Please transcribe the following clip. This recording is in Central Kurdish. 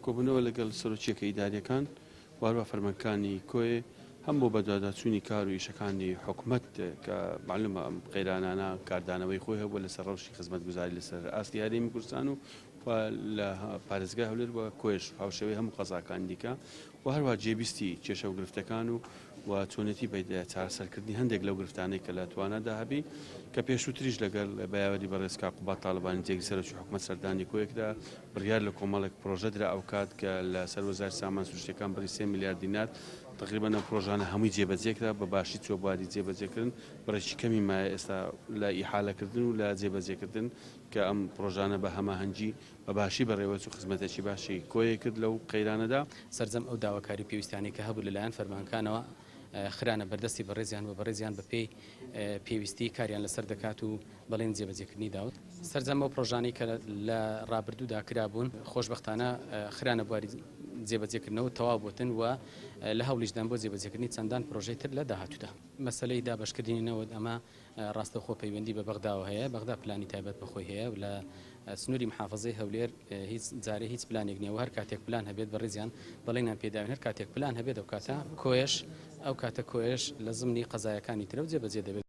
کۆبوونەوە لەگەڵ سەرۆکی یەکە ئیدارییەکان و هەروەها فەرمانکانی کۆیێ هەم بۆ بەدواداچوونی کار و ئیشەکانی حکومەت کە مەعلومە ئەم قەیرانانە کاردانەوەی خۆی هەبووە لەسەر ڕەوشی خزمەتگوزاری لەسەر ئاستی هەرێمی کوردستان و و لە پارێزگای هەولێر و کۆیەش هاوشێوەی هەموو قەزاکانی دیکە و هەروەها جێبیستی کێشە و گرفتەکان و و چۆنێتی پەیدا چارەسەرکردنی هەندێک لەو گرفتانەی کە لە توانادا هەبی کە پێشووتریش لەگەڵ بە یاوەری بەڕێز کاک قوباد تاڵەبانی جێگری سەرۆکی حکومەت سەردانی کۆیە کرا بڕیار لە کۆمەڵێک پرۆژە درا ئەوکات کە لە سەر وەزارەتی سامان سروشتیەکان بڕی سێ ملیار دینار تەقریبەن ئەم پرۆژانە هەمووی جێبەجێکرا بە باشی چووە بواری جێبەجێکردن بڕێکی کەمی مایە ئێستا لە ئیحالەکردن و لە جێبەجێکردن کە ئەم پرۆژانە بە هەماهەنگی بە باشی بەڕێوەچوو خزمەتێکی باشی کۆیە کرد لەو قەیرانەدا. سەرجەم ئەو داواکاری و پێویستیانەی کە هەبوو لەلایەن فەرمانکانەوە خرانە بەردەستی بەڕێزیان و بەڕێزیان بەپێی پێویستی کاریان لەسەر دەکات و بەڵێنی جێبەجێکردنی داوە. سەرجەم ئەو پڕۆژانەی کە لە ڕابردوودا کرابوون خۆشبەختانە خرانە بواری جێبەجێکردنەوە و تەواو بووتن و لە هەوڵیشدان بۆ جێبەجێکردنی چەندان پڕۆژەی تر لە داهاتوودا. مەسەلەی دابەشکردنی نەوت ئەمە ڕاستەوخۆ پەیوەندی بە بەغداوە هەیە، بەغدا پلانی تایبەت بە خۆی هەیە و لە سنووری محافەزەی هەولێر هیچ جارێ هیچ پلانێک نییە و هەر کاتێک پلان هەبێت بەڕێزیان بەڵێنیان پێداوین هەر کاتێک پلان هەبێت ئەو کاتە کۆیەش ئەو کاتە کۆیەش لە زمنی قەزایەکانی ترەوە جێبەجێ دەبێت.